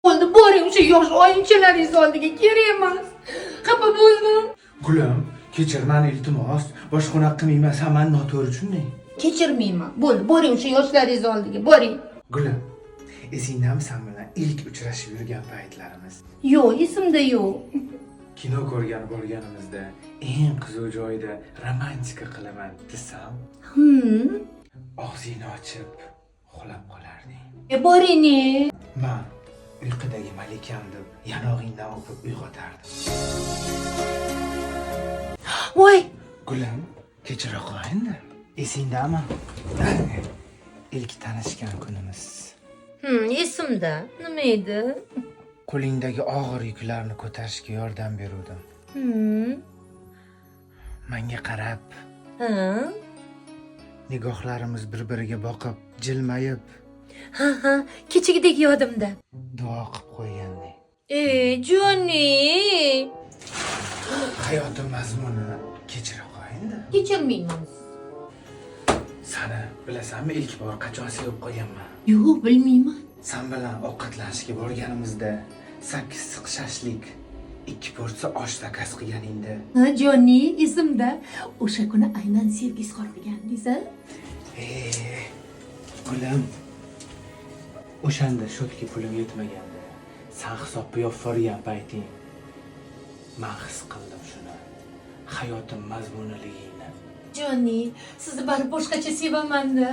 Bo'ldi, boring o'sha yosh oyimchalaringiz oldiga, kerak emas. Xafa bo'ldim. Gulim, kechir mani, iltimos. Boshqa unaqa qilmayman, san mani noto'g'ri tushunding. Kechirmayman. Bo'ldi, boring o'sha yoshlaringiz oldiga, boring. Gulim, esingdami san bilan ilk uchrashib yurgan paytlarimiz? Yo'q, esimda yo'q. Kino ko'rgani borganimizda eng qiziq joyda romantika qilaman desam, og'zingni ochib uxlab qolarding. E, boring. E. Man uyqudagi malikam deb yanog'ingdan o'pib uyg'otardim. Voy. Gulim, kechira qol endi. Esingdami? Ilk tanishgan kunimiz. Esimda. Nima edi? Qo'lingdagi og'ir yuklarni ko'tarishga yordam beruvdim. Menga qarab, Ha? nigohlarimiz bir-biriga boqib, jilmayib Ha, kechagidek yodimda. Duo qilib qo'yganding. E, Joni. Hayotim mazmuni, kechira qol endi. Kechirmayman. Sani bilasanmi, ilk bor qachon sevib qolganman? Yo'q, bilmayman. San bilan ovqatlanishga borganimizda 8 siq shashlik, 2 porsiya osh zakaz qilganingda. Ha, Joni, esimda. O'sha kuni aynan sevgi izhor qilgandingiz, a? E, gulim, o'shanda счёт ga pulim yetmaganda san hisobni yopib yuborgan payting man his qildim shuni, hayotim mazmuniligingni. Joni, sizni baribir boshqacha sevaman-da.